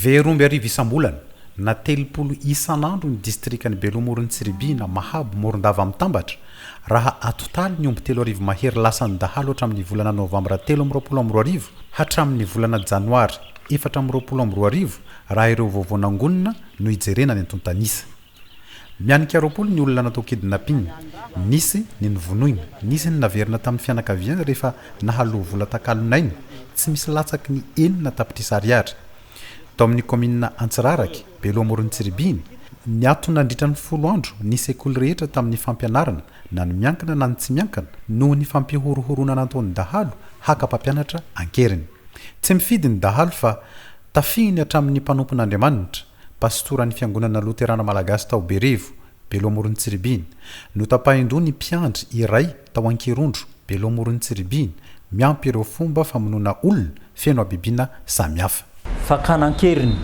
Very omby arivo isam-bolana, na 30 isan'andro ny distrikan'i Beloha Moron'i Tsiribihina, Mahabo, Morondava mitambatra, raha atotaly ny omby 3000 mahery lasan'ny dahalo hatramin'ny volana novambra 2023 hatramin'ny volana janoary 2024 raha ireo vaovao nangonina no ijerena ny antontan'isa. Mianika 20 ny olona natao kidnapping. Nisy ny novonoina, nisy ny naverina tamin'ny fianakaviany rehefa nahaloa vola takalon'aina tsy misy latsaky ny enina tapitrisa ariary. Tao amin'ny kaominina Antsiraraky, Beloha Amoron'i Tsiribihina, niato nandritra ny folo andro ny sekoly rehetra tamin'ny fampianarana na ny miankina na ny tsy miankina noho ny fampihorohoroana nataon'ny dahalo haka mpampianatra an-keriny. Tsy mifidy ny dahalo fa tafihiny hatramin'ny mpanompon'Andriamanitra. Pastoran'ny Fiangonana Loterana Malagasy tao Berevo, Beloha Amoron'i Tsiribihina. Notapahin-doha ny mpiandry iray tao Ankirondro, Beloha Amoron'i Tsiribihina, miampy ireo fomba famonoana olona feno habibiana samihafa. Fakana an-keriny,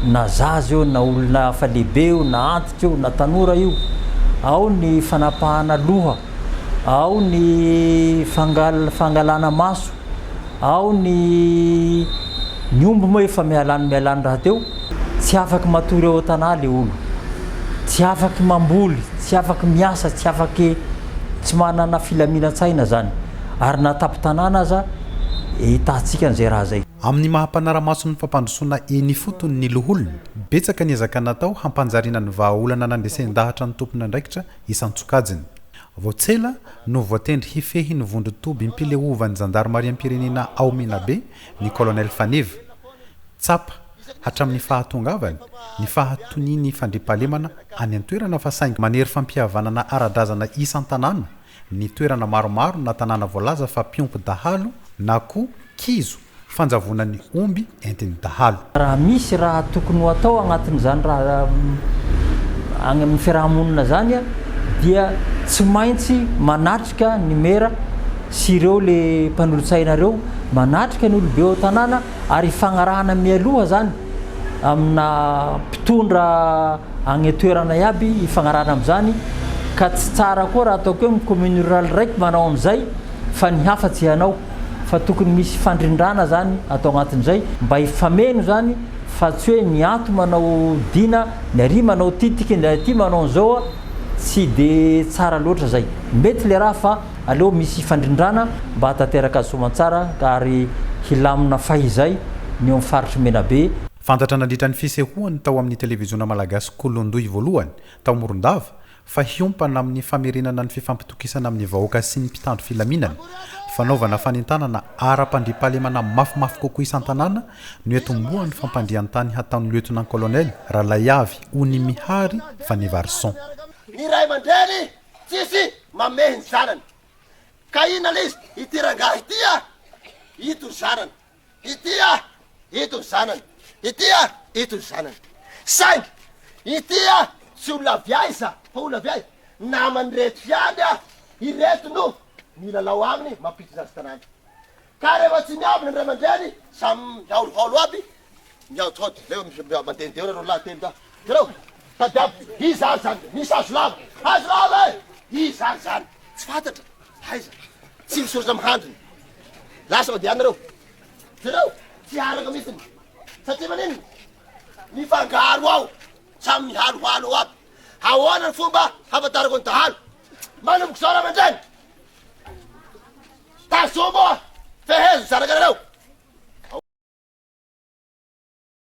na zaza io na olona hafa lehibe io na antitra io na tanora io, ao ny fanapahana loha, ao ny fangalana maso, Ao ny ny omby moa efa mialany mialany rahateo, tsy afaky matory ao an-tanà le olo, tsy afaky mamboly, tsy afaky miasa, tsy afaky tsy manana filaminan-tsaina zany, ary na tampon-tanàna aza hitantsika an'izay raha zay. Amin'ny maha mpanara-maso ny fampandrosoana eny ifotony ny loholona, betsaka ny ezaka natao hampanjariana ny vahaolana nandresen-dahatra ny tompon'andraikitra isan-tsokajiny. Vao tsy ela no voatendry hifehy ny vondron-tobim-pileovan'ny zandarimariam-pirenena ao Menabe ny Colonel Faneva. Tsapa, hatramin'ny fahatongavany, ny fahatonian'ny fandriampahalemana any an-toerana fa saingy manery fampihavanana ara-drazana isan-tanàna ny toerana maromaro na tanàna voalaza fa mpiompy dahalo na koa kizo fanjavonan'ny omby entin'ny dahalo. Raha misy raha tokony ho atao agnatin'izany raha agny amin'ny fiaraha-monina zany dia tsy maintsy manatrika ny mera sy ireo le mpanolotsaina ireo, manatrika ny olobe ao an-tanàna ary ifagnarahana mialoha zany amina mpitondra agny an-toerana iaby ifagnarahana amizany ka tsy tsara koa raha ataoko hoe ny commune rurale raiky manao amizay fa ny hafa tsy hanao. fa tokony misy fandrindrana zany atao agnatin'izay mba hifameno zany fa tsy hoe ny ato manao dina ny ary manao titiky ny aty manao an'izao a tsy de tsara loatra zay mety le raha fa aleo misy fandrindrana mba hahatanteraka azy soamantsara ary hilamina fahizay ny eo amin'ny faritry Menabe. Fantatra nandritra ny fisehoany tao amin'ny televiziona malagasy Kolondoy voalohany tao Morondava fa hiompana amin'ny famerenana ny fifampitokisana amin'ny vahoaka sy ny mpitandro filaminana, fanaovana fanentanana ara-pandriampahalemana mafimafy kokoa isan-tanàna no hiatombohan'ny fampandrian-tany hataon'ny Lieutenant-Colonel Ralaiavy Onimihary Fanevarison. Ny ray aman-dreny tsisy mamehy ny zanany. Ka inona le izy? Ity rangahy ity a! Ito ny zanany. Ity a! Ito ny zanany. Ity a! Ito ny zanany. Saingy ity a! Tsy olona avy aiza fa olona avy aiza? Naman'ireto ihany a! Ireto no milalao aminy mampiditra azy tanàna. Ka rehefa tsy miavona ny ray aman-dreny, samy mihaolohaolo aby, mihaodihaody. Leo mandehandeha eo nareo lahy telo dahy. Jereo, tadiavo, iza ary zany? Misy hazo lava. Hazo lava e! Iza ary zany? Tsy fantatra. Aiza? Tsy misoratra amin'ny handriny. Lasa mandeha any nareo. Jereo, tsy araka mihitsiny. Satria maninona? Mifangaro ao. Samy mihalohalo ao aby. Ahoana ny fomba hahafantarako ny dahalo? Manomboka izao ray aman-dreny. Tazomo, fehezo ny zanakareo.